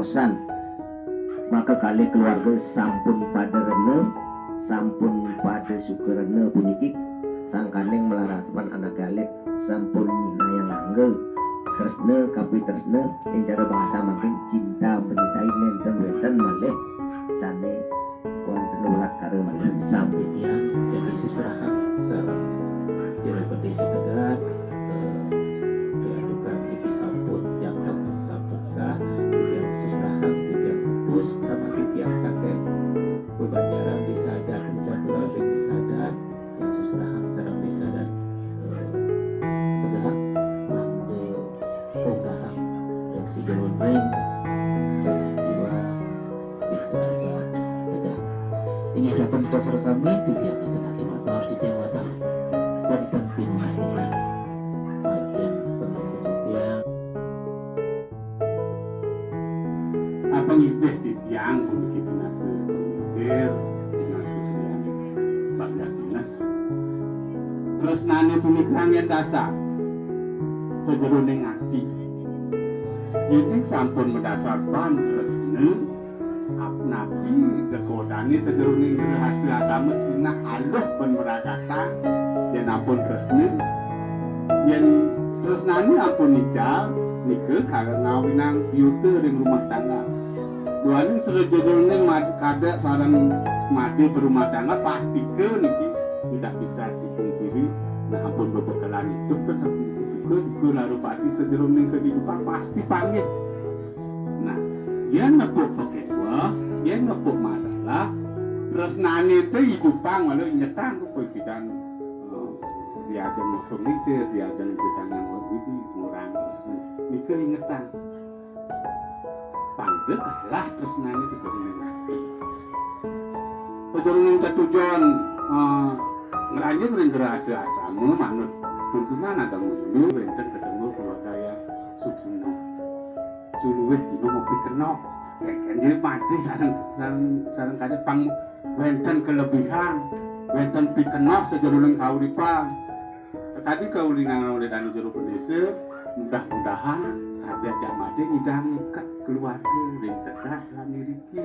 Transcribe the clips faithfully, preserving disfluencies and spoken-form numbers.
San. Maka kalih keluarga sampun pada rena, sampun pada suka rena puniki, sangkaning malarapan anak kalih sampun nyinayang angga tresna kapitresna, ing cara bahasa mangkin cinta mencintai, nenten wenten malih sane wenten welat kara malih sampun. Titiang jagi susrahang sareng Jero Bendese Tegal, eh, piadukan niki sampun jangkep, sampun sah, titiang susrahang, titiang tebus, kama titiang saking bebanjaran Desa Adat, Candura ring Desa Adat, yang susrahang sareng Desa Adat, eh, Tegal, mangda konggahang ring sajeroning cecah jiwa Desa Adat Tegal. Inggih, dados sami titiang ngaturake matur, titiang wantah wenten pinunas titiang. Majeng pangasihan titiang. Apa ngidih titiang puniki pinaka panglingsir, pinaka titiang bakya tines. Tresnane punika anggen dasar sajeroning ati. Yen sampun madasar baan tresna, ap-, napi gegodane sajeroning grehasta agama sinah aluh ban maragatang, yen ampun tresna. Yen tresnane ampun ical, nika kala ngawinang piuta ring rumah tangga. Duaning sajeroning mad-, kadek sareng made berumah tangga, pastika niki tidak bisa dipungkiri, nah, ampun bebekelan idup kan, ampun suka, suka lalu pati sajeroning kehidupan, pasti panggih. Nah, yen nepuk pakewa, yen nepuk masalah, tresnane te idupang, walau ingetang rupa pidan, eh, diajeng nepuk lingsir, diajeng gesang yang widi, ngurang tresna. Nika ingetang. Pangda kalah tresnane sajeroning ati. Sajeroning tetujon, eh, ngranjing ring grehasta asrama manut tuntunan agama Hindu, wenten kasengguh keluarga yang sugih. Suluih dina mapikenok. Keken diri mati sareng, sareng, sareng kade pang wenten kelebihan, wenten pikenok sajeroning kauripan. Sakadi kaulingan olih Danu Jero Bendese, mudah-mudahan kadek ajak made nyidang iket keluarga ring Tegal sami riki.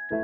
Uh,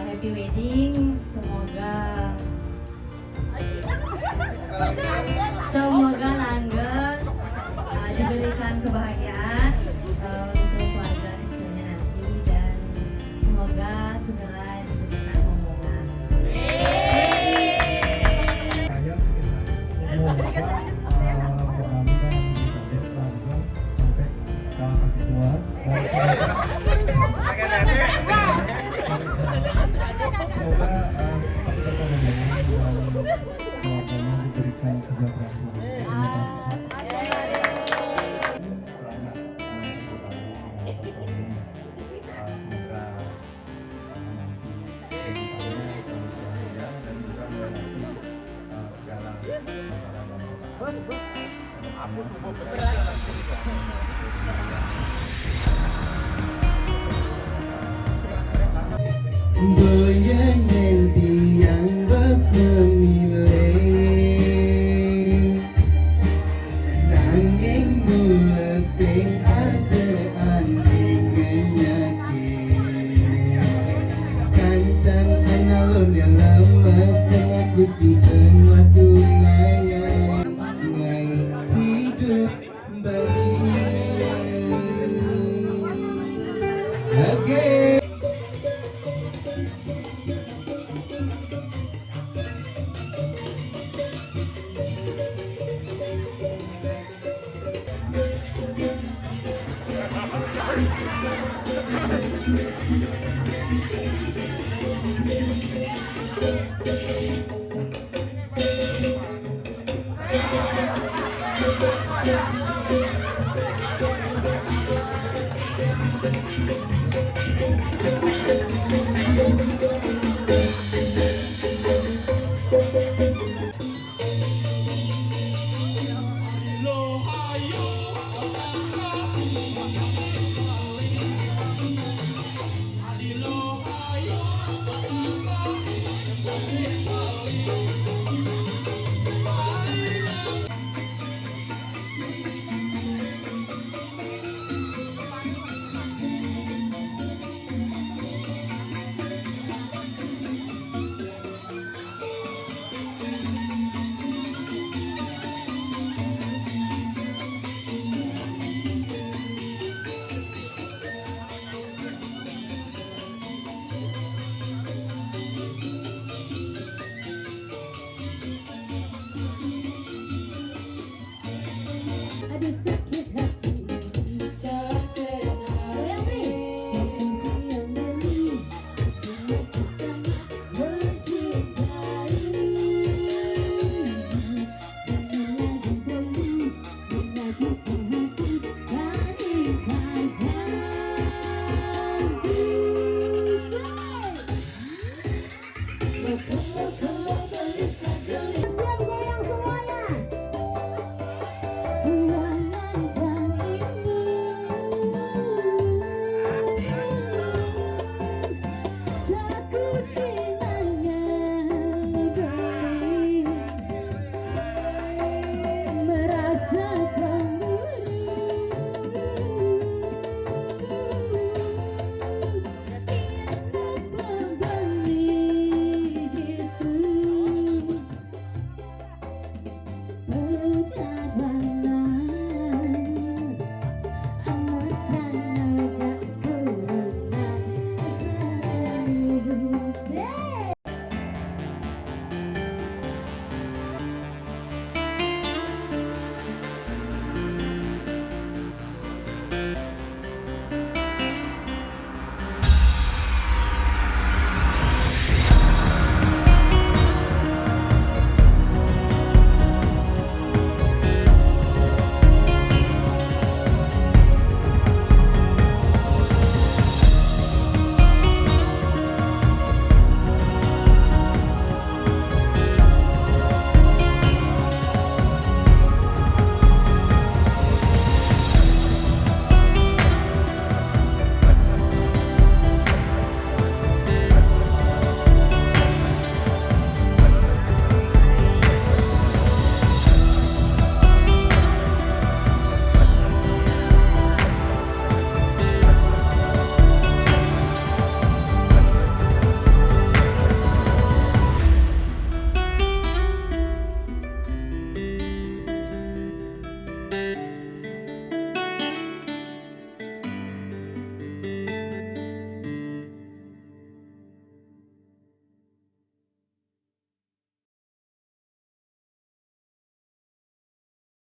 happy wedding, semoga semoga langgeng, uh, diberikan kebahagiaan, uh, untuk keluarga kecilnya nanti, dan semoga segera diberikan rombongan. Saya sekitar semoga, uh, berlanggeng, bisa langgeng sampai ke kaki tua. Dan semoga, semoga, uh, cepat bertemu dengan keluarganya, diberikan kesejahteraan selalu. Terima kasih. Selamat, uh, bergabung dengan sesuatu. Uh, semoga, uh, menanti kehidupannya selalu bahagia dan bisa melewati, uh, segala masalah dan tantangan. Boyongan tiang bos memilih, nanging mula sing adean